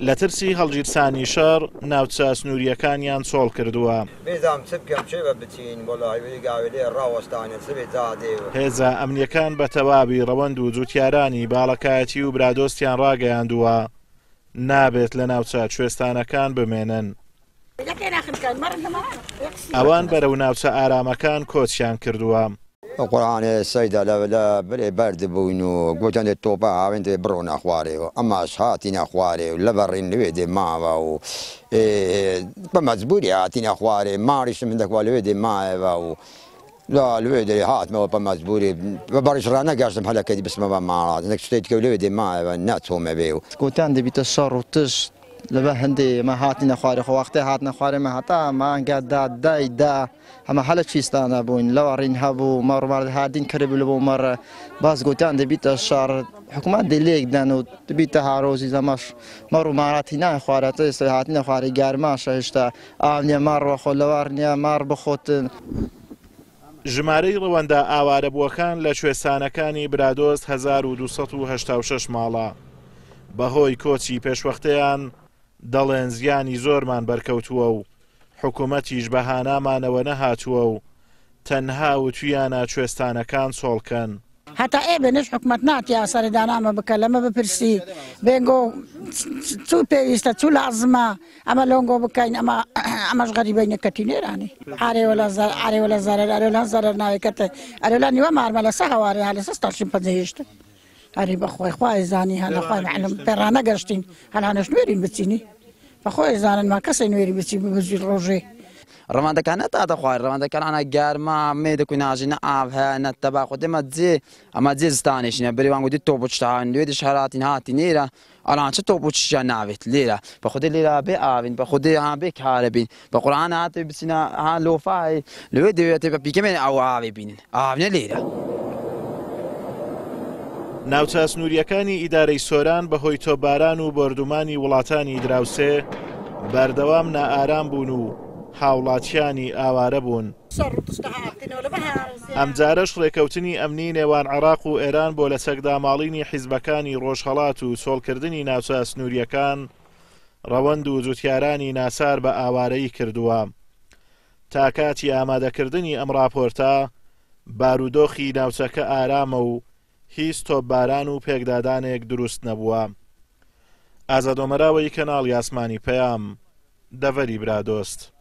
لە ترسی هەڵگیرسانی شەڕ ناوچە سنوورییەکانیان چۆڵ کردووە. هێزە ئەمنییەکان بە تەواوی ڕەوەند و جووتیارانی باڵەکایەتی و برادۆستیان ڕاگەیاندووە، نابێت لە ناوچە کوێستانەکان بمێنن. ئەوان بەرەو ناوچە ئارامەکان کۆچیان کردووە. قورئانێ سەیدا لە لە برێ بەرد بووین و گوتیان دێ تۆپە هاوێن دێ بڕۆنە خوارێ و ئەماش هاتینە خوارێ و لە بەڕین لەوێ دێ ماوە و بە مەجبووری هاتینە خوارێ ماڵیشم هەندێک وا لەوێ دێ مایەوە و لە لەوێ دێ هاتمەوە بە مەجبووری بە بەڕیش ڕانەگەشتم هەلەکەی بچمەوە ماڵات هەندێک شتێک دیکە لەوێ دێ مایەوە نەچۆمە بێ و. گوتیان دەبیتە شەڕ و تش لەبە هەندێ مە هاتینە خوارێ خۆ وەختێ هاتنە خوارێ مە هەتا مانگە دا دای دا هەمە هەلە کویستانە بووین لەوەڕین هەبوو مەڕ مەڕ هادین کردبوو لە بۆ مەڕ باس گوتیان دەبیتە شەڕ حکومەت دێ لێک دەن و دەبیتە هارۆزی زەمەش مەڕ و ماراتی نای خوارە تا ئێستا هاتینە خوارێ گەرماشە هێشتا ئاو نییە مەڕ وەخۆ لەوەڕ نییە مەڕ بخۆتن. ژمارەی ڕەوەندە ئاوارەبووەکان لە کوێستانەکانی برادۆست 1286 ماڵە. بەهۆی کۆچی پێشوەختەیان دەڵێن زیانی زۆرمان بەرکەوتووە و حکومەتیش بە هانامانەوە نەهاتووە و تەنها وتویانە کوێستانەکان چۆڵکەن. هەتا ئێ بێنش حکومەت ناتیا سەرێ دانامە بکە لەمە بپرسی بێنگۆ چوو پێویستە چوو لازمە ئەمە لۆنگۆ بکەین ئەمە ئەمەش غەریبەی نەکەتی نێرانی ئارێوە لە زەر ئارێوە لە زەرەر ئەرێ لە زەرەر ناوێکەتە ئەرێ لە نیوە مارمە لە سە هەوارێ هە لە سە تەشیم پەجەهێشت ئەرێ بەخۆی خوای زانی هە لە خوای معلم پێڕانەگەشتین هەلانەش نوێرین بچینی بەخۆی زانن ما کەسێ نوێری بچی ببزی ڕۆژێ. ڕەواندەکان نەتاتە خوار ڕەواندەکان ئانا گەرما مێ دەکوی ناژی نە ئاو هەیە نە تەبا خۆ دێمە جێ ئەمە جێ زستانێشینە بریوان گوتی تۆپ و چتان لێ دش هەراتین هاتی نێرە ئەلان چ تۆپ و چشیان ناوێت لێرە بە خودێ لێرە بێ ئاوین بە خودێ ها بێ کارە بین بە قورئان هاتێ بچینە ها لۆفای لێ دەوێتێ بە پیکەمێ ئەو ئاوێ بینن ئاو نە لێرە. ناوچە سنوورییەکانی ئیدارەی سۆران بەهۆی تۆپباران و بۆردومانی وڵاتانی دراوسێ بەردەوام نائارام بوون و هاوڵاتیانی ئاوارە بوون. ئەمجارەش ڕێکەوتنی ئەمنی نێوان عێراق و ئێران بۆ لە چەکداماڵینی حیزبەکانی ڕۆژهەڵات و چۆڵکردنی ناوچە سنوورییەکان ڕەوەند و جوتیارانی ناچار بە ئاوارەیی کردووە. تا کاتی ئامادەکردنی ئەم ڕاپۆرتە بارودۆخی ناوچەکە ئارامە و هیچ تۆپباران و پێکدادانێک دروست نەبووە. ئازاد ئۆمەراوەی کەناڵی ئاسمانی پەیام، دەڤەری برادۆست.